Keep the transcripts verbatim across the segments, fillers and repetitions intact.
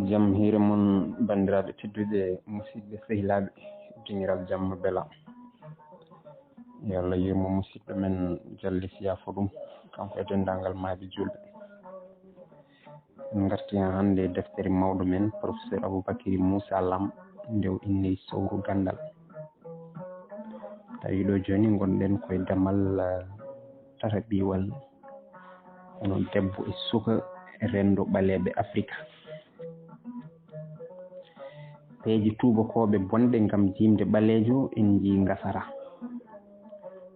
Jam hiire mon, banndiraaɓe tedduɓe, musidɓe sehilaaɓe, dingiral jamma bela. Yo Allah yurmo musidɗo men, Jalle Siyaafo ɗum, kanko e denndaangal maaɓe juulɓe. En ngarti haa hannde e deftere mawɗo men, Professeur Aboubacry Moussa Lam, nde o inni Sowru Ganndal. Tawi ɗo jooni ngonɗen koye damal, eh, tataɓiwal, hono debbo e suka e renndo ɓaleeɓe Afirka. Peeje tuubakooɓe bonɗe ngam jiimde ɓaleejo en njii ngasara.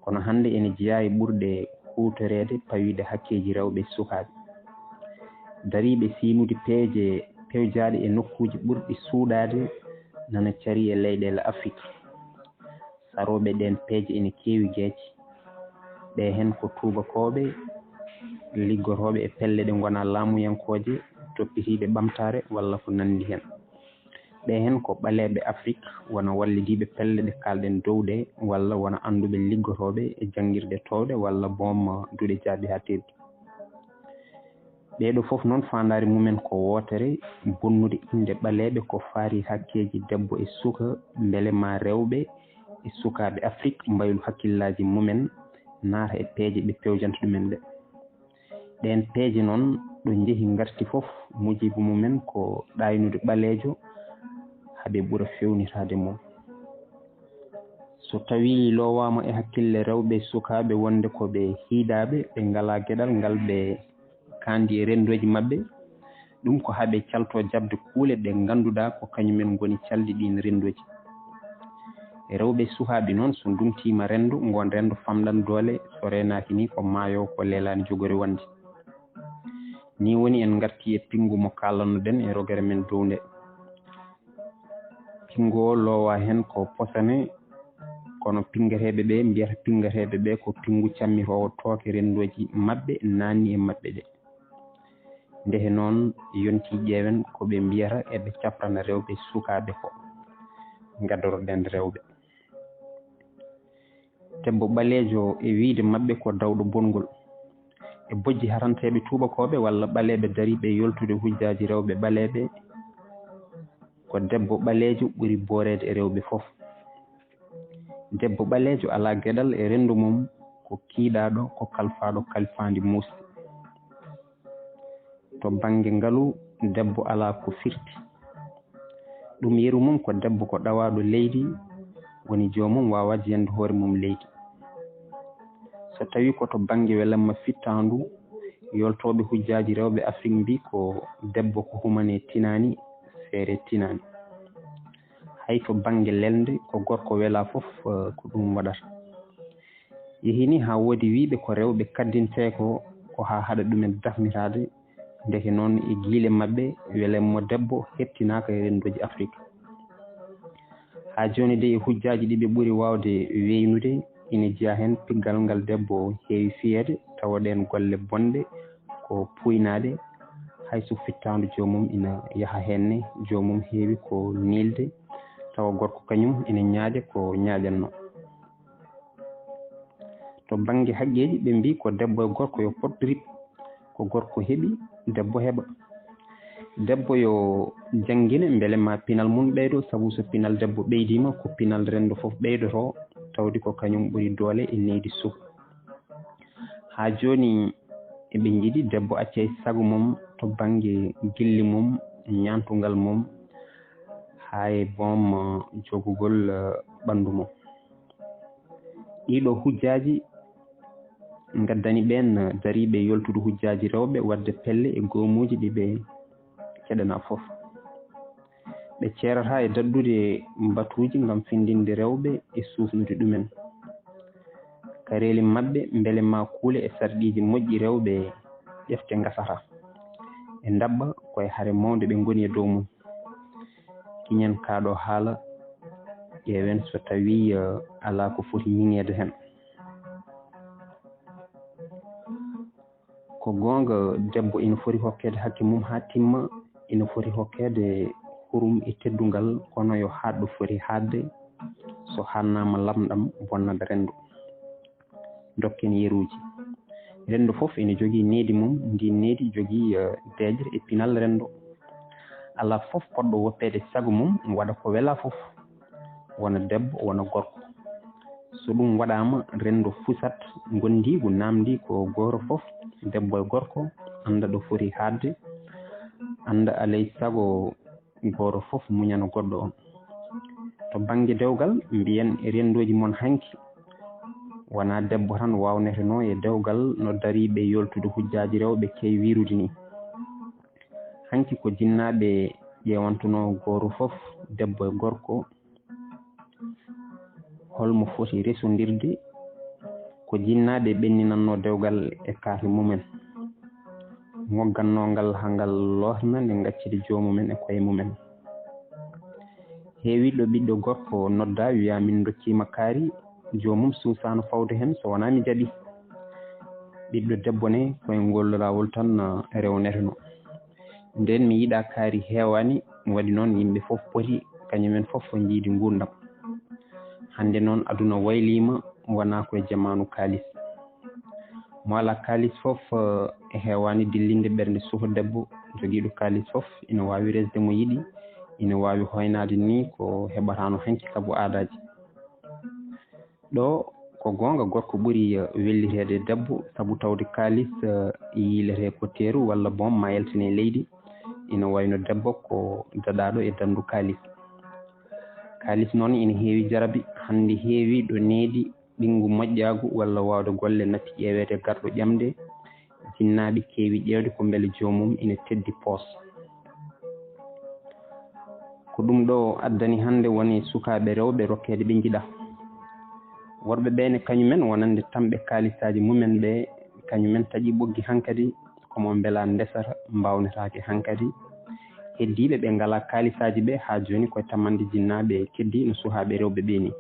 Kono hannde ene jeyaa e ɓurɗe huutoreede pawiiɗe hakkeeji rewɓe e sukaaɓe. Dariiɓe siinude peeje pewjaaɗe e nokkuuji ɓurɗi suuɗaade nana carii e leyɗeele Afirka. Sarooɓe ɗeen peeje ene keewi geec. Ɓee heen ko tuubakooɓe liggotooɓe e pelle ɗe ngonaa laamuyankooje, toppitiiɗe ɓamtaare walla ko nanndi heen. Ɓee heen ko ɓaleeɓe Afirka, wona wallidiiɓe pelle ɗe kaalɗen dow ɗe, walla wona annduɓe liggotooɓe e janngirɗe toowɗe walla boom duɗe jaaɓihaatirɗi. Ɓee ɗoo fof noon, faandaare mumen ko wootere, bonnude innde ɓaleeɓe ko faari hakkeeji debbo e suka, mbele maa rewɓe e sukaaɓe Afirka mbaylu hakkillaaji mumen, naata e peeje ɓe pewjanta ɗumen ɗe. Ɗeen peeje noon, ɗo njehi ngarti fof, mujibu mumen ko ɗaaynude ɓaleejo, haa ɓe ɓura feewnitaade mum. So tawii loowaama e hakkille rewɓe e sukaaɓe wonde ko ɓe hiiɗaaɓe, ɓe ngalaa geɗal ngal ɓe kaandi e renndooji maɓɓe, ɗum ko haa ɓe caltoo jaɓde kuule ɗe ngannduɗaa ko kañum en ngoni calɗi ɗiin renndooji. Rewɓe e sukaaɓe noon, so ndumtiima renndo, ngoon renndo famɗan doole, so reenaaki ni ko maayo ko leelaani jogori wonde. Nii woni en ngartii e pinngu mo kaalanno-ɗen e rogere men dow nde. Pinngu o loowaa heen ko posone, kono pinngateeɓe ɓe mbiyata pinngateeɓe ɓe ko pinngu cammitoowo tooke renndooji maɓɓe naanni e maɓɓe ɗe. Ndeke noon, yontii ƴeewen ko ɓe mbiyata eɓe cafrana rewɓe sukaaɓe ko. Ngaddoro-ɗen rewɓe. Debbo ɓaleejo e wiyde maɓɓe ko dawɗo bonngol. E bojji haranteeɓe tuubakooɓe walla ɓaleeɓe dariiɓe yoltude hujjaaji rewɓe ɓaleeɓe, ko debbo ɓaleejo ɓuri booreede e rewɓe fof. Debbo ɓaleejo alaa geɗal e renndo mum, ko kiiɗaaɗo, ko kalfaaɗo kalfaandi muusde. To bannge ngalu, debbo alaa ko firti. Ɗum yeru mum ko debbo ko ɗawaaɗo leydi, woni joomum waawaa jeyande hoore mum leydi. So tawii ko to bannge welamma fittaandu, yoltooɓe hujjaaji rewɓe Afrik mbii ko debbo ko humane tinaani, feere tinaani. Hay to bannge lelnde, ko gorko welaa fof, eh, ko ɗum waɗata. Yehii ni haa woodi wiyɓe ko rewɓe kaddintee ko, ko haa haɗa ɗumen dafmitaade, ndeke noon e giile maɓɓe, welamma debbo heɓtinaaka e renndooji Afrik. Haa jooni de e hujjaaji ɗi ɓe ɓuri waawde weynude, ina jeyaa heen piggal ngal debbo heewi fiyeede, tawa ɗeen golle bonɗe ko puynaaɗe, hay so fittaandu joomum ina yaha heen ne, joomum heewi ko niilde, tawa gorko kañum ina ñaaƴa ko ñaaƴatnoo. To bannge haqqeeji, ɓe mbii ko debbo e gorko yo pot rip, ko gorko heɓi, debbo heɓa. Debbo yo janngine mbele ma pinal mum ɓeydo, sabu so pinal debbo ɓeydiima, ko pinal renndo fof ɓeydoto, tawde ko kañum ɓuri doole e nehdi suka. Haa jooni eɓe njiɗi debbo accay sago mum to bannge gilli mum, ñaantungal mum, haa e boom jogugol, eh, ɓanndu mum. Ɗiɗo hujjaaji ngaddani ɓeen dariiɓe yoltude hujjaaji rewɓe waɗde pelle e goomuuji ɗi ɓe ceɗanaa fof. Ɓe ceerataa e daɗɗude mbatuuji ngam findinde rewɓe e suusnude ɗumen. Kareeli maɓɓe mbele ma kuule e sarɗiiji moƴƴi rewɓe ƴefte ngasataa. Ɓe ndaɓɓa ko e hare mawnde ɓe ngoni e dow mum. Kiñen kaa ɗoo haala, ƴeewen so tawii, eh, alaa ko foti ñiŋeede heen. Ko goonga, debbo ina foti hokkeede hakke mum haa timma, ina foti hokkeede hurum e teddungal, kono yo haaɗ ɗo foti haaɗde, so haaɗnaama lamɗam bonnat renndo. Dokken yeruuji. Renndo fof ina jogii nehdi mum, ndiin nehdi jogii, eh, deeƴre e pinal renndo. Alaa fof poɗɗo woppeede sago mum waɗa ko welaa fof, wona debbo, wona gorko. So ɗum waɗaama, renndo fusat, ngondiigu naamndi ko gooto fof, debbo e gorko, annda ɗo foti haaɗde, annda alay sago gooto fof muñana goɗɗo on. To bannge dewgal, mbiyen e renndooji mon hanki, wonaa debbo tan waawnetenoo e dewgal no dariiɓe yoltude hujjaaji rewɓe keewi wiirude nii. Hanki ko jinnaaɓe ƴeewantunoo gooto fof, debbo e gorko, hol mo foti resondirde. Ko jinnaaɓe ɓenninannoo dewgal e kaafe mumen, ngoggannoo ngal haa ngal lootna nde ngacciri joomumen e koye mumen. Heewi ɗo ɓiɗɗo gorko noddaa, wiyaa, "Min ndokkiima kaari, joomum suusaano fawde heen, so wonaa mi jaɓi." Ɓiɗɗo debbo ne, koye ngol laawol tan, eh, rewneteno. Ndeen mi yiɗaa kaari heewaani, waɗi noon yimɓe fof poti, kañumen fof njiidi nguurndam. Hannde noon aduna wayliima, wonaa koye jamaanu kaalis. Mo alaa kaalis fof, eh, heewaani dillinde ɓernde suka debbo. Jogiiɗo kaalis fof ina waawi resde mo yiɗi, ina waawi hoynaade nii ko heɓataano hanki sabu aadaaji. Ɗo ko goonga, gorko ɓuri, eh, welliteede e debbo, sabu tawde kaalis, eh, yiiletee ko teeru walla boom ma yaltine leydi. Ina wayno debbo ko daɗaaɗo e danndu kaalis. Kaalis noon ina heewi jarabi, hannde heewi ɗo needi ɓinngu moƴƴaagu walla waawde golle natti ƴeeweede garɗo ƴamde, jinnaaɓe keewi ƴeewde ko mbele joomum ina teddi poos. Ko ɗum ɗo addani hannde woni sukaaɓe rewɓe rokkeede ɓe njiɗa. Worɓe ɓee ne kañumen wonande tamɓe kaalisaaji mumen ɓe, kañumen taƴi ɓoggi hankadi, ko mo mbela ndesata mbawnetaake hankadi. Heddiiɓe ɓe ngalaa kaalisaaji ɓe haa jooni koye tamande jinnaaɓe keddi no sukaaɓe rewɓe ɓe ni.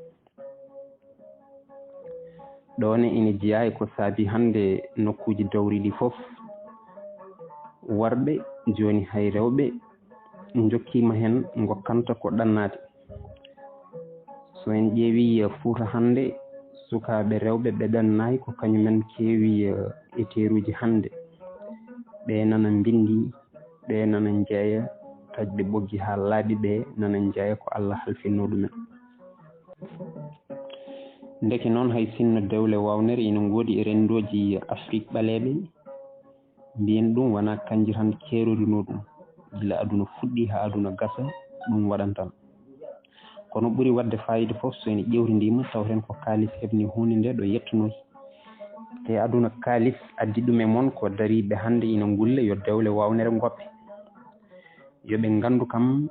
Ɗo ne ina jeyaa e ko saabi hannde nokkuuji dowriiɗi fof, worɓe jooni hay rewɓe njokkiima heen, ngokkanta ko ɗannaade. So en ƴeewii, eh, Fuuta hannde, sukaaɓe rewɓe ɓe ɗannaay ko kañumen keewi, eh, e teeruuji hannde. Ɓe nana mbinndi, ɓe nana njeeya, taƴɓe ɓoggi haa laaɓi ɓe nana njeeya ko Allah halfinno ɗumen. Ndeke noon, hay sinno dewle waawnere ina ngoodi e renndooji Afrik ɓaleeɓe, mbiyen ɗum wonaa kanji tan keerodinoo ɗum. Gila aduna fuɗɗi haa aduna gasa, ɗum waɗan tan. Kono ɓuri waɗde faayiida fof, so en ƴeewtindiima, tawten ko kaalis heɓni huunde nde ɗo yettunoo. Te aduna kaalis addi ɗum e mon ko dariiɓe hannde ina ngulle yo dewle waawnere ngoppe. Yo ɓe nganndu kam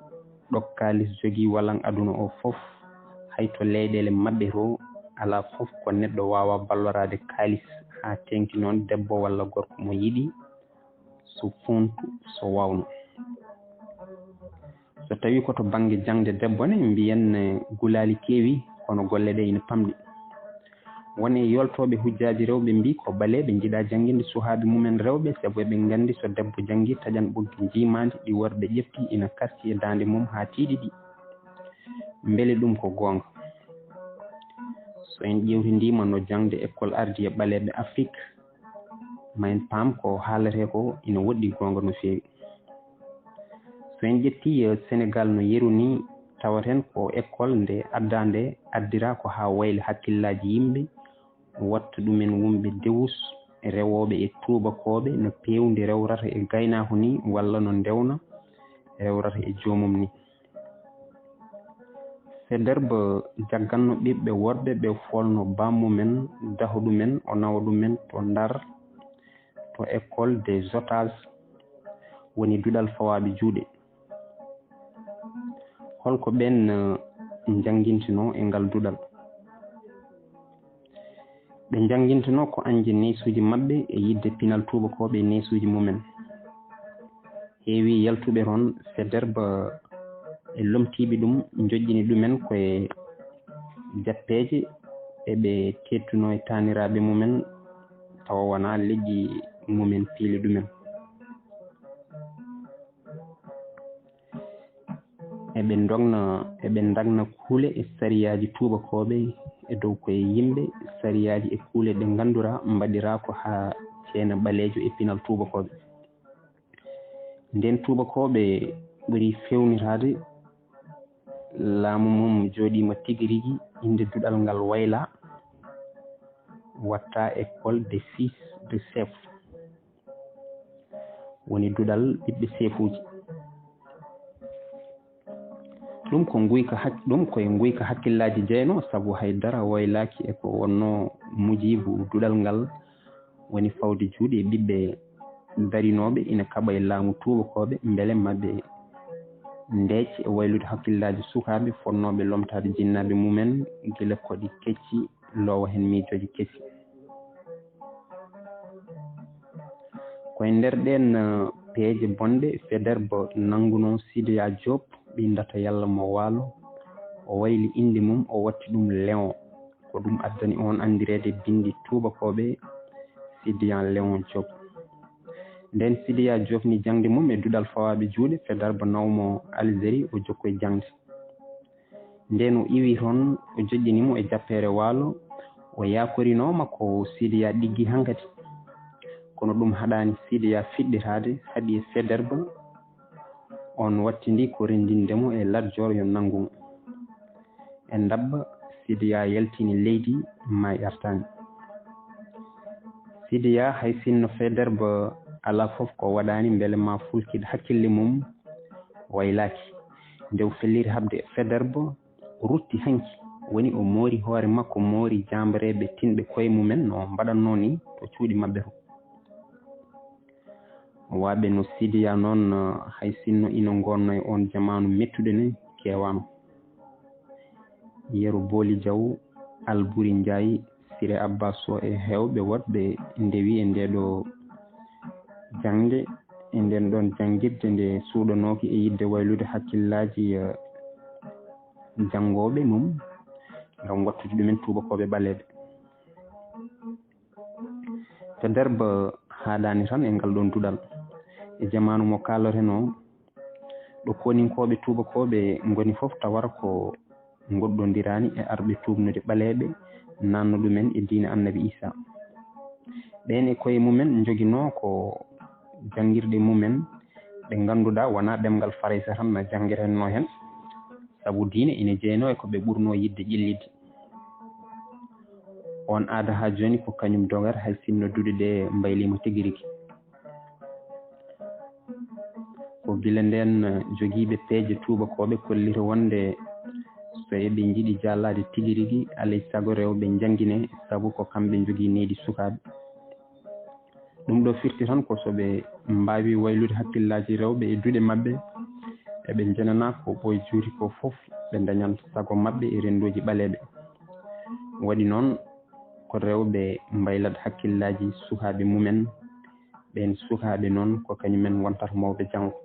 ɗo kaalis jogii walan aduna o fof, hay to leyɗeele maɓɓe to, alaa fof ko neɗɗo waawaa balloraade kaalis haa teeŋti noon debbo walla gorko mo yiɗi, so fuuntu, so waawno. So tawii ko to bannge jaŋde debbo ne, mbiyen, eh, gulaali keewi, kono golle ɗe ina pamɗi. Won e yoltooɓe hujjaaji rewɓe mbii ko ɓaleeɓe njiɗaa jannginde sukaaɓe mumen rewɓe, sabu eɓe nganndi so debbo janngii taƴan ɓoggi njiimaandi ɗi worɓe ƴefti ina karti e daande mum haa tiiɗi ɗi. Mbele ɗum ko goonga? So en ƴeewtindiima no jaŋde ekkol ardi e ɓaleeɓe Afrik, ma en paam ko haaletee ko ina woɗɗi goonga no feewi. So en ƴettii, eh, Senegaal no yeru nii, tawaten ko ekkol nde addaa nde addiraa ko haa wayla hakkillaaji yimɓe, watta ɗumen wumɓe dewus, rewooɓe e tuubakooɓe no peewndi rewrata e gaynaaku nii, walla no ndewna rewrata e joomum nii. Federba jagganno ɓiɓɓe worɓe ɓe folno bammumen, daho ɗumen, o nawa ɗumen to Ndar, to École des Otages, woni duɗal fawaaɓe juuɗe. Holko ɓeen, eh, njanngintinoo e ngal duɗal? Ɓe njanngintinoo ko añde neesuuji maɓɓe e yiɗde pinal tuubakooɓe e neesuuji mumen. Heewi yaltuɓe toon, Federba e lomtiiɓe ɗum njoƴƴini ɗumen ko e jappeeje, eɓe teettunoo e taaniraaɓe mumen, tawa wonaa leƴƴi mumen piili ɗumen. Eɓe ndogna, eɓe ndagna kuule e sariyaaji tuubakooɓe e dow koye yimɓe, sariyaaji e kuule ɗe ngannduraa mbaɗiraa ko haa ceena ɓaleejo e pinal tuubakooɓe. Nden tuubakooɓe ɓuri feewnitaade, laamu mum jooɗiima tigi rigi, innde duɗal ngal waylaa, watta école des fils de chef, woni duɗal ɓiɓɓe seefuuji. Ɗum ko nguyka hak-, ɗum koye nguyka hakkillaaji jeyno, sabu hay dara waylaaki e ko wonnoo mujiibu duɗal ngal, woni fawde juuɗe e ɓiɓɓe darinooɓe ina kaɓa e laamu tuubakooɓe, mbele maɓe ndeec e waylude hakkillaaji sukaaɓe fotnooɓe lomtaade jinnaaɓe mumen gila ko ɗi kecci, loowa heen miijooji kesi. Ko e nder ɗeen, eh, peeje bonɗe, Faidherbe nanngunoo Sidiya Diop, ɓiy ndata yalla mo waalo. O wayli innde mum, o watti ɗum Léon. Ko ɗum addani oon anndireede binndi tuubakooɓe Sidiya Léon Diop. Ndeen Sidiya jofni jaŋde mum e duɗal fawaaɓe juuɗe, Faidherbe naw mo Algérie, o jokkoyi jaŋde. Ndeen o iwi toon, o joƴƴini mo e jappeere waalo, o yaakorinooma ko Sidiya ɗiggi hankadi. Kono ɗum haɗaani Sidiya fiɗɗitaade, haɗi e Faidherbe, oon wattindi ko renndinde mo e Lat Joor yo nanngu mo. E ndabba, Sidiya yaltini leydi, maayi artaani. Sidiya, hay sinno Faidherbe alaa fof ko waɗaani, mbele ma fulkit hakkille mum waylaaki. Nde o felliti haɓde Faidherbe, rutti hanki, woni o moori hoore makko, moori jaambareeɓe tinɓe koye mumen no mbaɗatnoo ni to cuuɗi maɓɓe to. Waɓe no Sidiya noon, hay sinno ina ngonnoo e oon jamaanu mettuɗe ne keewaano. Yero Booli Jaw, Alburi Njaay, Sire Abbas Soh e heewɓe woɗɓe ndewi e ndee ɗoo jaŋde, e ndeen ɗoon janngirde nde suuɗanooki e yiɗde waylude hakkillaaji, eh, janngooɓe mum ngam wattude ɗumen tuubakooɓe ɓaleeɓe. Faidherbe haaɗaani tan e ngal ɗoon duɗal. E jamaanu mo kaalotenoo, ɗo kooninkooɓe tuubakooɓe ngoni fof, tawata ko ngoɗɗondiraani e arɓe tuubnude ɓaleeɓe, naatno ɗumen e diine Annabi Iisaa. Ɓeen e koye mumen njoginoo ko janngirɗe mumen ɗe ngannduɗaa wonaa ɗemngal Farayse tan na janngiratnoo heen, sabu diine ina jeynoo e ko ɓe ɓurnoo yiɗde ƴellitde. Oon aada haa jooni ko kañum dogata, hay sinno duɗe ɗe mbayliima tigi rigi. Ko gila ndeen jogiiɓe peeje tuubakooɓe kollita wonde so eɓe njiɗi jaalaade tigi rigi, alay sago rewɓe njanngine, sabu ko kamɓe njogii needi sukaaɓe. Ɗum ɗo firti tan ko so ɓe mbaawi waylude hakkillaaji rewɓe e duɗe maɓɓe, eɓe njenana ko ɓooy juuti ko fof, ɓe ndañan sago maɓɓe e renndooji ɓaleeɓe. Waɗi noon ko rewɓe mbaylat hakkillaaji sukaaɓe mumen, ɓeen sukaaɓe noon ko kañumen ngontata mawɓe janngo.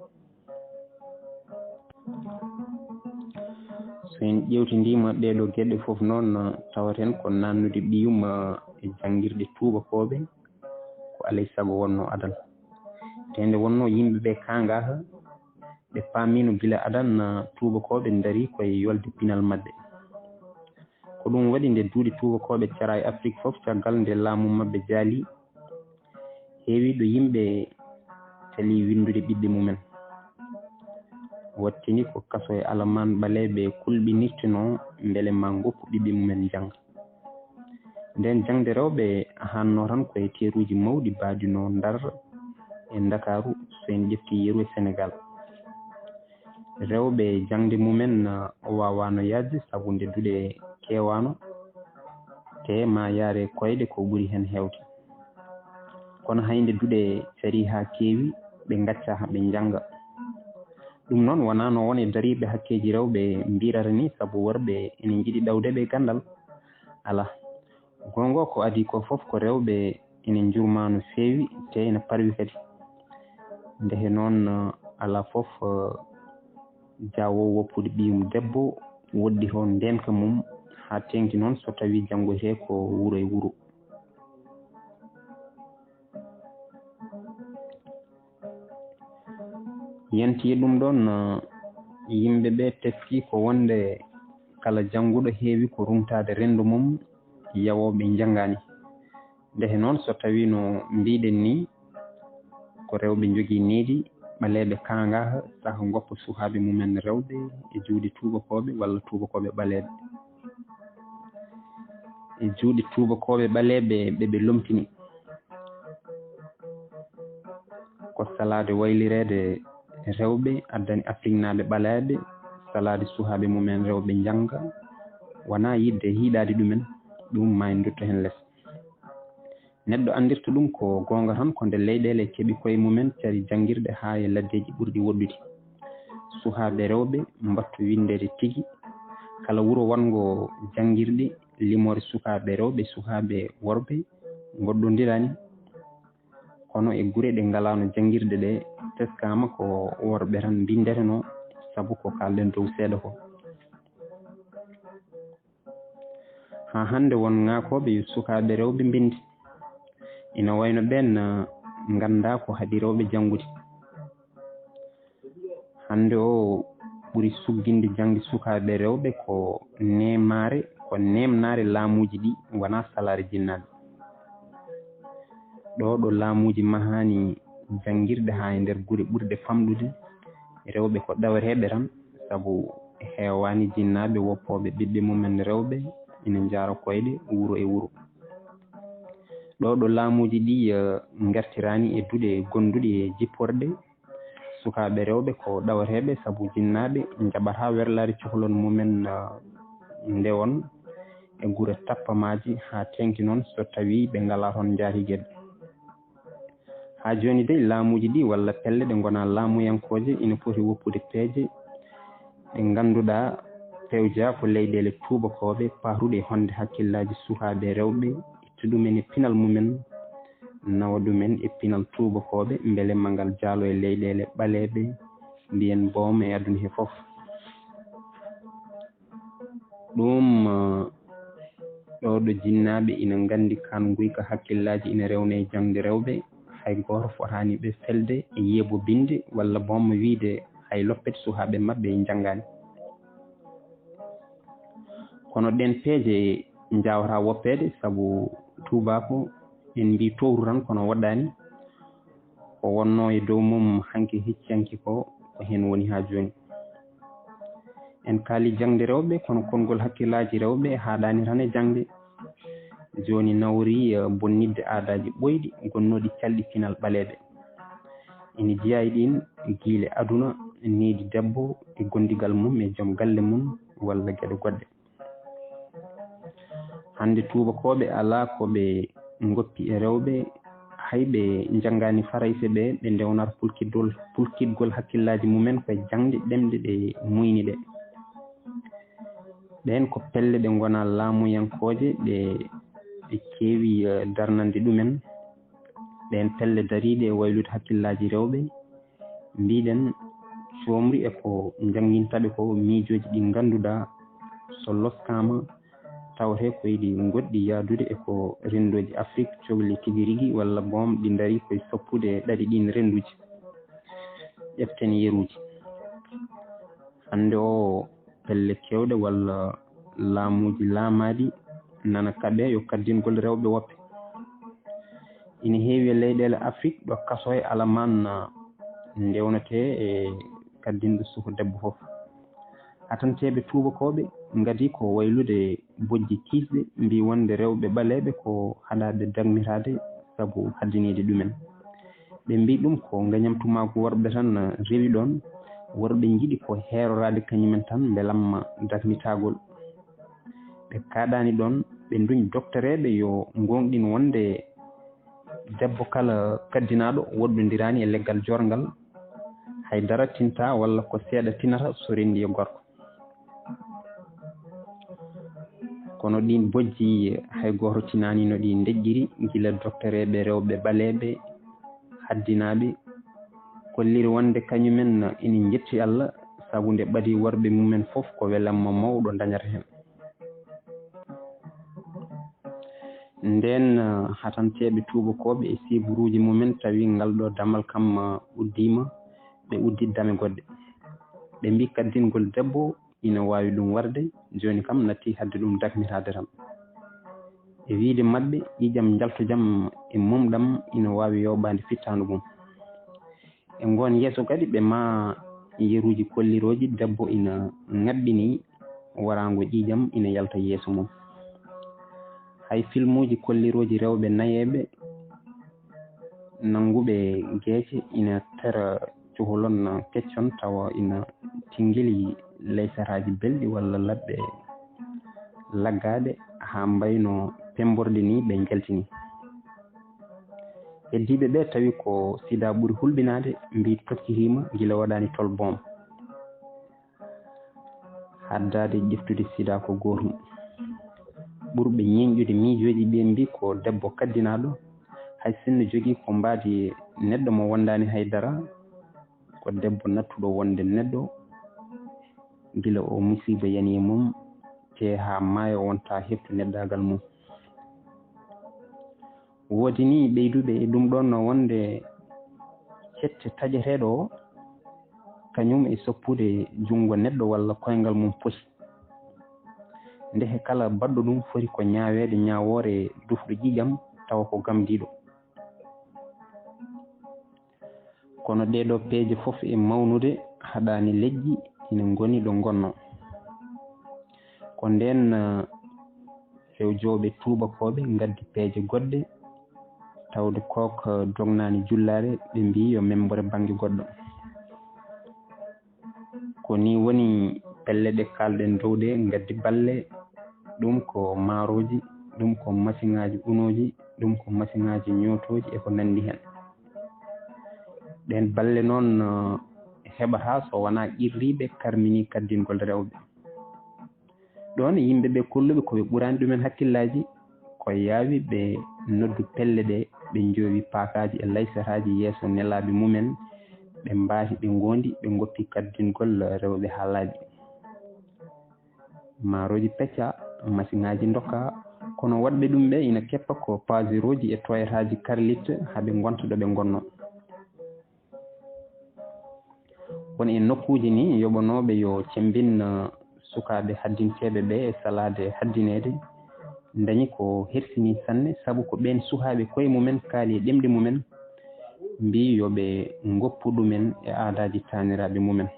So en ƴeewtindiima ɗee ɗoo geɗe fof noon, tawaten ko naatnude ɓiyum e janngirɗe tuubakooɓe, ko alay sago wonnoo adal. Te nde wonnoo yimɓe ɓe kaangaaka, ɓe paamiino gila adan tuubakooɓe ndarii koye yolde pinal maɓɓe. Ko ɗum waɗi nde duuɗi tuubakooɓe cara e Afrik fof, caggal nde laamu maɓɓe jaali, heewi ɗo yimɓe calii winndude ɓiɓɓe mumen. Wattini ko kaso e alamaan ɓaleeɓe kulɓinirtenoo mbele maa ngoppu ɓiɓɓe mumen njannga. Ndeen jaŋde rewɓe haannoo tan ko e teeruuji mawɗi mbaɗi no Ndar e Ndakaaru, so en ƴeftii yeru e Senegaal. Rewɓe jaŋde mumen, ah, waawaano yaajde sabu nde duɗe keewaano, te maa yaare koyɗe ko ɓuri heen heewde. Kono hay nde duɗe carii haa keewi, ɓe ngaccaa haa ɓe njannga. Ɗum noon wonaano won e dariiɓe hakkeeji rewɓe mbirata ni, sabu worɓe ene njiɗi ɗawde ɓe ganndal. Alaa. Goonga ko adii ko fof ko rewɓe ene njurmaa no feewi, te ene parwi kadi. Ndehe noon, alaa fof, eh, jaawoowo woppude ɓiyum debbo woɗɗi toon ndeenka mum, haa teeŋti noon so tawii janngoytee ko wuro e wuro. Yanti e ɗum ɗoon, yimɓe ɓe teskii ko wonde kala jannguɗo heewi ko ruŋtaade renndo mum, yawooɓe njanngaani. Ndehe noon, so tawii no mbiiɗen nii, ko rewɓe njogii needi, ɓaleeɓe kaangaha saha ngoppa suhaaɓe mumen rewɓe e juuɗe tuubakooɓe walla tuubakooɓe ɓaleeɓe. E juuɗe tuubakooɓe ɓaleeɓe ɓe ɓe lomtini. Ko salaade waylireede rewɓe addani Afriknaaɓe ɓaleeɓe salaade suhaaɓe mumen rewɓe njannga, wonaa yiɗde hiiɗaade ɗumen, ɗum maa en ndutto heen les. Neɗɗo anndirta ɗum ko goonga tan ko nde leyɗeele keɓi koye mumen cari janngirɗe haa e laddeeji ɓurɗi woɗɗude. Suhaaɓe rewɓe mbattu winndeede tigi, kala wuro wonngo janngirɗe, limoore sukaaɓe rewɓe, sukaaɓe worɓe ngoɗɗondirani. Kono e gure ɗe ngalaano janngirɗe ɗe, teskaama ko worɓe tan mbinndetenoo, sabu ko kaalɗen dow seeɗa ko. Haa hannde won ŋaakooɓe yo sukaaɓe rewɓe mbinndi. Ina wayno ɓeen, ah, nganndaa ko haɗi rewɓe janngude. Hannde o ɓuri sugginde jaŋde sukaaɓe rewɓe ko neemaare, ko neemnaare laamuuji ɗi wonaa salaare jinnaaɓe. Ɗo ɗo laamuuji mahaani janngirɗe haa e nder gure ɓurɗe famɗude, rewɓe ko ɗawareeɓe tan, sabu heewaani jinnaaɓe woppooɓe ɓiɓɓe mumen rewɓe ina njaara koyɗe wuro e wuro. Ɗo ɗo laamuuji ɗi, eh, ngartiraani e duɗe gonduɗe e jipporɗe, sukaaɓe rewɓe ko ɗawareeɓe sabu jinnaaɓe njaɓataa werlaade cohlon mumen, eh, ndewon e gure tappamaaji haa teeŋti noon so tawii ɓe ngalaa toon njaatigeeɓe. Haa jooni dey, laamuuji ɗi walla pelle ɗe ngonaa laamuyankooje ina poti woppude peeje ɗe ngannduɗaa pewjaa ko leyɗeele tuubakooɓe, paatuɗe e honde hakkillaaji sukaaɓe rewɓe, itta ɗumen e pinal mumen, nawa ɗumen e pinal tuubakooɓe, mbele ma ngal jaalo e leyɗeele ɓaleeɓe, mbiyen boom e aduna he fof. Ɗum, eh, ɗo ɗo jinnaaɓe ina nganndi kaan nguyka hakkillaaji ina rewna e jaŋde rewɓe, hay gooto fotaani ɓe felde e yeeɓo binde walla boom wiyde hay loppet sukaaɓe maɓɓe njanngaani. Kono ɗeen peeje njaawataa woppeede, sabu tuubaako en mbii towru tan kono woɗɗaani. Ko wonnoo e dow mum hanki hecciyanke ko, ko heen woni haa jooni. En kaali jaŋde rewɓe, kono konngol hakkillaaji rewɓe haaɗaani tan e jaŋde. Jooni nawori, eh, bonnitde aadaaji ɓooyɗi gonnooɗi calɗi pinal ɓaleeɓe. Ina jeyaa e ɗiin giile aduna, needi debbo e gondigal mum e joom galle mum walla geɗe goɗɗe. Hannde tuubakooɓe alaa ko ɓe ngoppi e rewɓe, hay ɓe njanngaani Farayse ɓe, ɓe ndewnata pulkitgol, pulkitgol hakkillaaji mumen ko e jaŋde ɗemɗe ɗe muuyni ɗe. Ɗeen ko pelle ɗe ngonaa laamuyankooje, ɗe, ɗe keewi, eh, darnande ɗumen. Ɗeen pelle dariiɗe e waylude hakkillaaji rewɓe, mbiɗen, coomri e ko njannginta ɓe ko miijooji ɗi ngannduɗaa so loskaama, tawatee ko eɗi ngoɗɗi yahdude e ko renndooji Afrik cohli tigi rigi, walla boom ɗi ndarii ko e soppude ɗaɗi ɗiin rennduuji, ƴeften yeruuji. Hannde o, pelle keewɗe walla laamuuji laamaaɗi nana kaɓee yo kaddingol rewɓe woppe. Ina heewi e leyɗeele Afrik ɗo kasooje alamaan ndewnetee e kaddinɗo suka debbo fof. Hatanteeɓe tuubakooɓe ngadii ko waylude bojji kiisɗe, mbii wonde rewɓe ɓaleeɓe ko haɗaaɓe dagmitaade sabu haddiniide ɗumen. Ɓe mbii ɗum ko ngañamtumaagu worɓe tan rewi ɗoon, worɓe njiɗi ko heeroraade kañumen tan mbelamma dagmitagol. Ɓe kaaɗaani ɗoon, ɓe nduñ doktoreeɓe yo ngoongɗin wonde debbo kala kaddinaaɗo woɗɗondiraani e leggal joorngal, hay dara tinta walla ko seeɗa tinata so renndi e gorko. Kono ɗiin bojji hay gooto tinaani no ɗi ndeƴƴiri, gila doktoreeɓe rewɓe ɓaleeɓe haddinaaɓe kolliri wonde kañumen ina njetti Alla sabu nde ɓadii worɓe mumen fof ko welamma mawɗo ndañata heen. Ndeen, hatanteeɓe tuubakooɓe e siiburuuji mumen tawi ngal ɗo damal kam uddiima, ɓe uddi dame goɗɗe. Ɓe mbii kaddingol debbo ina waawi ɗum warde, jooni kam natti hadde ɗum dakmitaade tan. E wiyde maɓɓe, ƴiiƴam njaltujam e mumɗam ina waawi yooɓaade fittaandu mum. E ngoon yeeso kadi ɓe maa yeruuji kollirooji debbo ina ŋabbini waraango ƴiiƴam ina yalta yeeso mum. Hay filmuuji kollirooji rewɓe nayeeɓe nannguɓe geece ina tera cuholon keccon tawa ina tinngili laysaraaji belɗi walla laɓɓe laggaaɗe haa mbayno pemmborɗi ni ɓe njaltini. Heddiiɓe ɓe tawi ko sida ɓuri hulɓinaade mbi tokkiriima gila waɗaani tol boom. Haddaade ƴeftude sida ko gootum. Ɓurɓe ñeñƴude miijooji ɓe mbi ko debbo kaddinaaɗo, hay sinno jogii ko mbaadi neɗɗo mo wondaani hay dara, ko debbo nattuɗo wonde neɗɗo gila o musiiba yani e mum, te haa maayo wonta heɓtu neɗɗaagal mum. Woodi ni ɓeyduɓe e ɗum ɗoon no wonde cette taƴeteeɗo o, kañum e soppude junngo neɗɗo walla koyngal mum poti. Ndehe kala baɗɗo ɗum foti ko ñaaweede ñaawoore dufɗo ƴiiƴam tawa ko gamdiiɗo. Kono ɗee ɗoo peeje fof e mawnude haɗaani leƴƴi ina ngoni ɗo ngonnoo. Ko ndeen, eh, fewjooɓe tuubakooɓe ngaddi peeje goɗɗe, tawde kook dognaani jullaare, ɓe mbii yo memmbore bannge goɗɗo. Ko nii woni pelle ɗe kaalɗen dow ɗe ngaddi balle, ɗum ko maarooji, ɗum ko masiŋaaji unooji, ɗum ko masiŋaaji ñootooji e ko nanndi heen. Ɗeen balle noon, eh, heɓataa so wonaa qirriiɓe karmini kaddingol rewɓe. Ɗoon yimɓe ɓe kolluɓe ko ɓe ɓuraani ɗumen hakkillaaji, ko yaawi ɓe noddu pelle ɗe, ɓe njoowi paakaaji e laysaraaji yeeso nelaaɓe mumen, ɓe mbaati, ɓe ngoondi, ɓe ngoppi kaddingol rewɓe haa laaɓi. Maarooji pecca, masiŋaaji ndokka, kono waɗɓe ɗum ɓe ina keppa ko paserooji e toyataaji karlit haa ɓe ngonta ɗo ɓe ngonnoo. Won e nokkuuji ni yoɓanooɓe yo cemmbin, eh, sukaaɓe haddinteeɓe ɓe e salaade haddineede, ndañi ko hersinii sanne, sabu ko ɓeen suhaaɓe koye mumen kaali e ɗemɗe mumen, mbii yo ɓe ngoppu ɗumen e aadaaji taaniraaɓe mumen.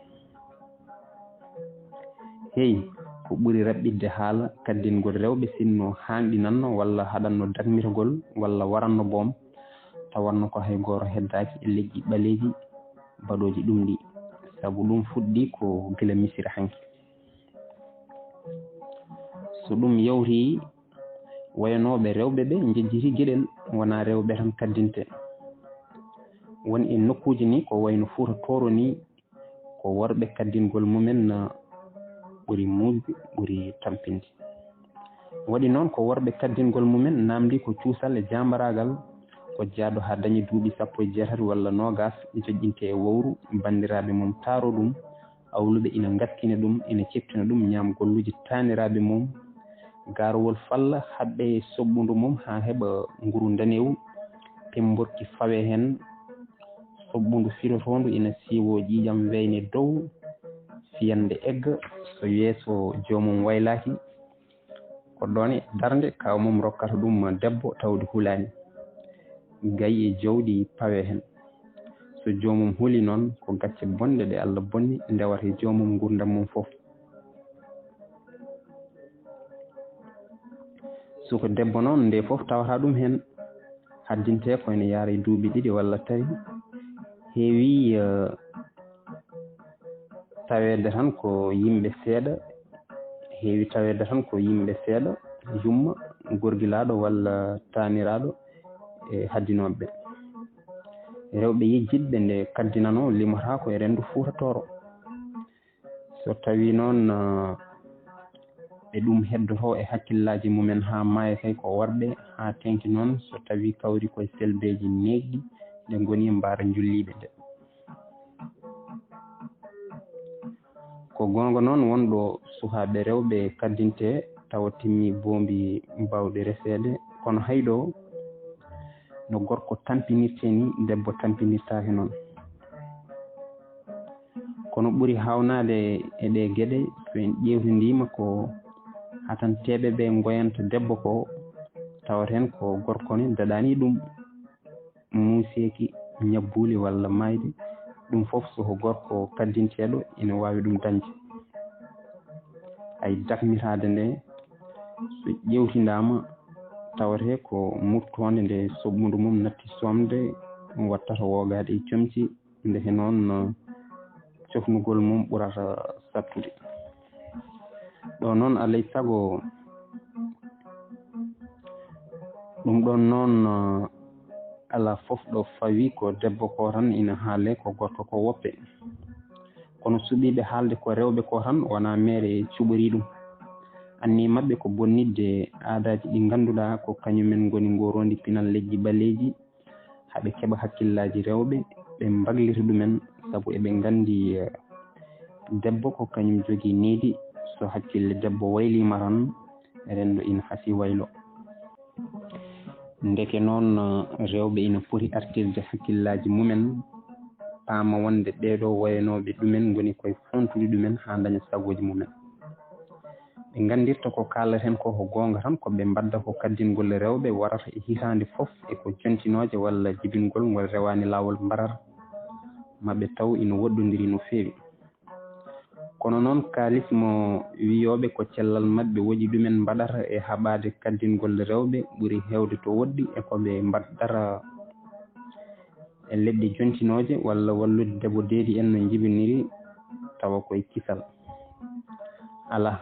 Hey, ko ɓuri raɓɓiɗde haala kaddingol rewɓe sinno haanɗinanno walla haɗanno dakmitagol walla waranno boom, tawanno ko hay gooto heddaaki e leƴƴi ɓaleeji baɗooji ɗum ɗi, sabu ɗum fuɗɗii ko gila Misira hanki. So ɗum yawtii, wayanooɓe rewɓe ɓe njejjiti geɗel, wonaa rewɓe tan kaddinte. Won e nokkuuji ni ko wayno Fuuta Tooro ni, ko worɓe kaddingol mumen, ah, ɓuri muujde, ɓuri tampinde. Waɗi noon ko worɓe kaddingol mumen naamndii ko cuusal e jaambaraagal, ko jahɗo haa dañi duuɓi sappo e jeetati walla noogaas, joƴƴinte e wowru, banndiraaɓe mum taaro ɗum, awluɓe ina ngaskina ɗum, ina ceftina ɗum ñaam golluuji taaniraaɓe mum, gaarowol falla haɓɓe e soɓɓundu mum haa heɓa nguru ndanewu, pemmborki fawee heen, soɓɓundu firotoondu ina siiwoo ƴiiƴam weyne dow, fiyande egga, so yeeso joomum waylaaki, ko ɗoon e darnde kaaw mum rokkata ɗum debbo tawde hulaani. Gayi e jawdi pawee heen. So joomum huli noon, ko gacce bonɗe ɗe Allah bonni ndewata e joomum nguurndam mum fof. Suka debbo noon, nde fof tawata ɗum heen, haddinte ko ene yaara e duuɓi ɗiɗi walla tawi. Heewi, eh, taweede tan ko yimɓe seeɗa, heewi taweede tan ko yimɓe seeɗa, yumma, gorgilaaɗo walla taaniraaɗo e haddinooɓe ɓe. Rewɓe yejjitɓe nde kaddinanoo limotaako e renndo Fuuta Tooro. So tawii noon, ah, ɓe ɗum heddotoo e hakkillaaji mumen haa maaya kay ko worɓe, haa teeŋti noon so tawii kawri koye selbeeji neeɓɗi ɗe ngoni e mbaara njulliiɓe nde. Ko goonga noon, won ɗo sukaaɓe rewɓe kaddinte tawa timmi boombi baawɗi reseede, kono hay ɗo no gorko tampinirtee ni, debbo tampinirtaake noon. Kono ɓuri haawnaade e ɗee geɗe, so en ƴeewtindiima ko hatanteeɓe ɓe ngoyanta debbo ko, tawata heen ko gorko ne daɗaani ɗum, muuseeki ñabbuuli walla maayde, Ɗum fof so ko gorko kaddinteeɗo ina waawi ɗum dañde. Hay dakmitaade nde so ƴeewtindaama tawatee ko muttoonde nde soɓɓundu mum natti soomde wattata woogaade e comci, ndeke noon cofnugol mum ɓurata sattude. Ɗo noon alay sago ɗum ɗoon noon alaa fof ɗo fawi ko debbo ko tan ina haalee ko gorko ko woppe. Kono suɓiiɓe haalde ko rewɓe ko tan wonaa meere cuɓorii ɗum. Anniye maɓɓe ko bonnitde aadaaji ɗi ngannduɗaa ko kañumen ngoni ngooroondi pinal leƴƴi ɓaleeji, haa ɓe keɓa hakkillaaji rewɓe, ɓe mbaglita ɗumen, sabu eɓe nganndi debbo ko kañum jogii needi, so hakkille debbo wayliima tan, renndo ina hasii waylo. Ndeke noon rewɓe ina poti artirde hakkillaaji mumen, paama wonde ɓeeɗo wayanooɓe ɗumen ngoni koye foontude ɗumen haa ndaña sagooji mumen. Ɓe nganndirta ko kaaldaten ko ko goonga tan, ko ɓe mbadda ko kaddingol rewɓe warata e hitaande fof e ko jontinooje walla jibingol ngol rewaani laawol mbarata, ma ɓe taw ina woɗɗondiri no feewi. Kono noon kaalis mo wiyooɓe ko cellal maɓɓe woƴi ɗumen mbaɗata e haɓaade kaddingol rewɓe ɓuri heewde to woɗɗi e ko ɓe mbaddata e leɗɗe jontinooje walla wallude debo deedi en no njibiniri tawa koye kisal. Alaa,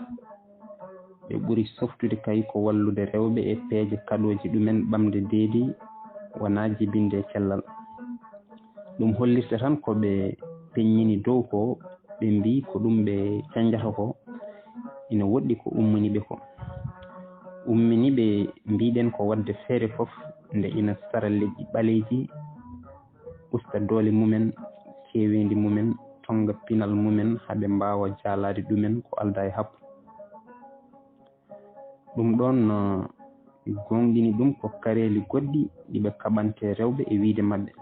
ɓe ɓuri softude kay ko wallude rewɓe e peeje kaɗooji ɗumen ɓamde deedi wonaa jibinde e cellal. Ɗum hollirta tan ko ɓe peññini dow ko ɓe mbii ko ɗum ɓe cañjata ko ina woɗɗi ko ummini ɓe ko. Ummini ɓe mbiɗen ko waɗde feere fof nde ina sara leƴƴi ɓaleeji, usta doole mumen, keeweendi mumen, tonnga pinal mumen haa ɓe mbaawa jaalaade ɗumen ko aldaa e happu. Ɗum ɗoon gooŋɗini ɗum ko kareeli goɗɗi ɗi ɓe kaɓante rewɓe e wiyde maɓɓe.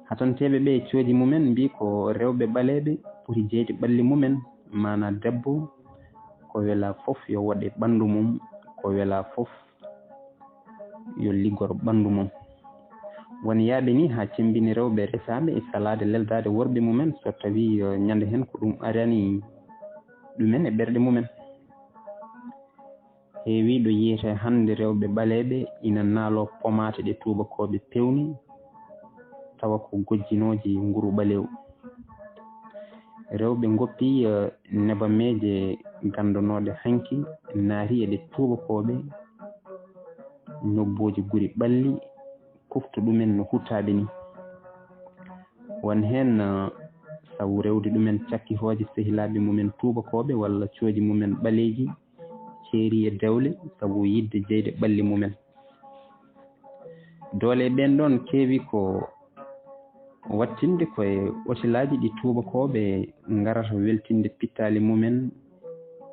Hatanteeɓe ɓe e cooji mumen mbii ko rewɓe ɓaleeɓe poti jeyde ɓalli mumen, maanaa debbo ko welaa fof yo woɗɗe ɓanndu mum, ko welaa fof yo liggoro ɓanndu mum. Won yaaɓe ni haa cemmbini rewɓe resaaɓe e salaade leldaade worɓe mumen so tawii ñande heen ko ɗum arani ɗumen e ɓerɗe mumen. Heewii ɗo yiyetee hannde rewɓe ɓaleeɓe ina naaloo pomaate ɗe tuubakooɓe peewni tawa ko gojjinooji nguru ɓaleewu. Rewɓe ngoppii nebameeje ganndanooɗe hanki naati e ɗe tuubakooɓe ñobbooji guri ɓalli kufta ɗumen no huttaaɓe ni. Won heen sabu rewde ɗumen cakkitooje sehilaaɓe mumen tuubakooɓe walla cooji mumen ɓaleeji ceeri e dewle sabu yiɗde jeyde ɓalli mumen. Doole e ɓeen ɗoon keewi ko wattinde koye otelaaji ɗi tuubakooɓe ngarata weltinde pittaali mumen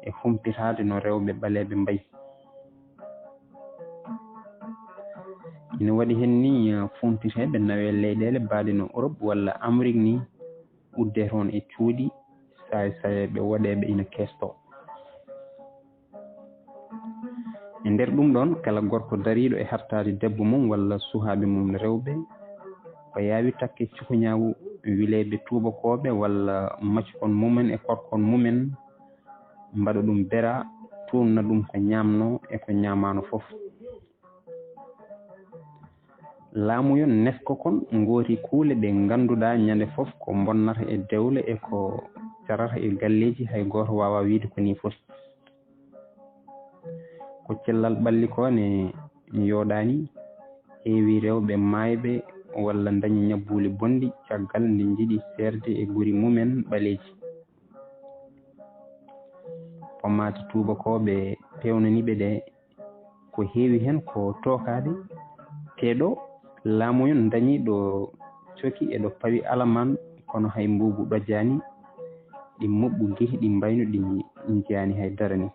e humpitaade no rewɓe ɓaleeɓe mbayi. Ina waɗi heen ni fuuntuteeɓe nawee leyɗeele baaɗe no Europe walla Amrik ni, uddee toon e cuuɗi saay-saayeeɓe woɗeeɓe ina keestoo. E nder ɗum ɗoon kala gorko dariiɗo e hartaade debbo mum walla suhaaɓe mum rewɓe ko yaawi takke cukuñaawu wileeɓe tuubakooɓe walla maccukon mumen e korkon mumen mbaɗa ɗum bera, tuunna ɗum ko ñaamnoo e ko ñaamaano fof. Laamuyon nesko kon ngooti kuule ɗe ngannduɗaa ñande fof ko mbonnata e dewle e ko carata e galleeji hay gooto waawaa wiyde ko nii foti. Ko cellal ɓalli ko ne yooɗaani, heewi rewɓe maayɓe walla ndañi ñabbuuli bonɗi caggal nde njiɗi seerde e guri mumen ɓaleeji. Pomaati tuubakooɓe peewnaniiɓe ɗe ko heewi heen ko tookaaɗe, tee ɗo laamuyon ndañi ɗo coki e ɗo pawi alamaan kono hay mbuubu ɗojaani, ɗi muɓɓu gih ɗi mbayno ɗi njiyaani hay dara ni.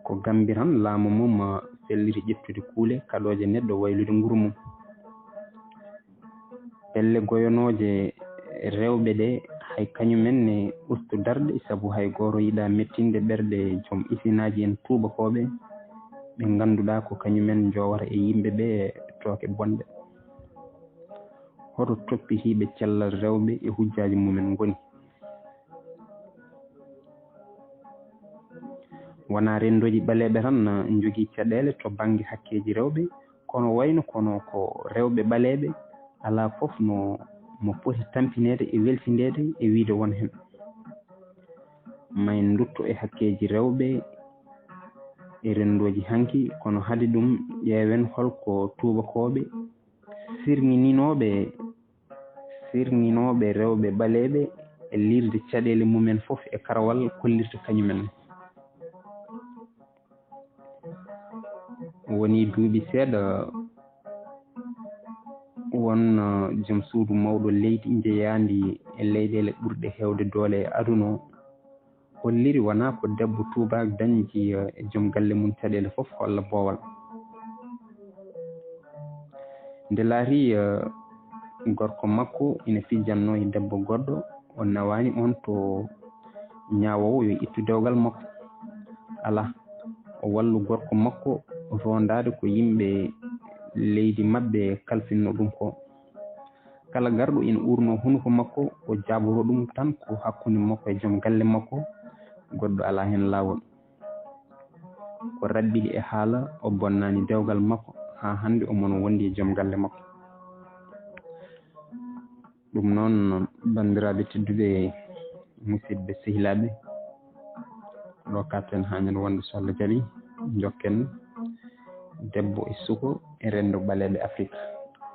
Ko Gambi tan laamu mum felliti ƴettude kuule kaɗooje neɗɗo waylude nguru mum. Pelle goyonooje rewɓe ɗe hay kañumen ne ustu darɗe sabu hay gooto yiɗaa mettinde ɓerɗe joom isinaaji en tuubakooɓe ɓe ngannduɗaa ko kañumen njoowata e yimɓe ɓe tooke bonɗe. Hoto toppitiiɓe cellal rewɓe e hujjaaji mumen ngoni? Wonaa renndooji ɓaleeɓe tan njogii caɗeele to bannge hakkeeji rewɓe, kono wayno kono ko rewɓe ɓaleeɓe alaa fof no mo poti tampineede e weltindeede e wiyde won heen. Ma en ndutto e hakkeeji rewɓe e renndooji hanki, kono hade ɗum ƴeewen hol ko tuubakooɓe sirŋininooɓe, sirŋinooɓe rewɓe ɓaleeɓe e liirde caɗeele mumen fof e karawal kollirta kañumen ne. Wonii duuɓi seeɗa, won, uh, joom suudu mawɗo leydi njeyaandi e leyɗeele ɓurɗe heewde doole e aduna o, holliri wonaa ko debbo tuubaak dañji, uh, e joom galle mum caɗeele fof holla boowal. Nde laari, uh, gorko makko ina fijannoo e debbo goɗɗo, o nawaani on to ñaawoowo yo ittu dewgal makko. Alaa, o wallu gorko makko rondaade ko yimɓe leydi maɓɓe kalfinno ɗum ko. Kala garɗo ina uurnoo hunuko makko, o jaaboro ɗum tan ko hakkunde makko e joom galle makko, goɗɗo alaa heen laawol. Ko rabbiɗi e haala, o bonnaani dewgal makko, haa hannde omo wondi e joom galle makko. Ɗum noon, banndiraaɓe tedduɓe, musidɓe sehilaaɓe, ɗo katten haa ñande wonde so Allah jaɓi, njokken debbo e suko e renndo ɓaleeɓe Afrik.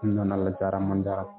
Ɗum noon, Allah jaaraama, on jaaraama.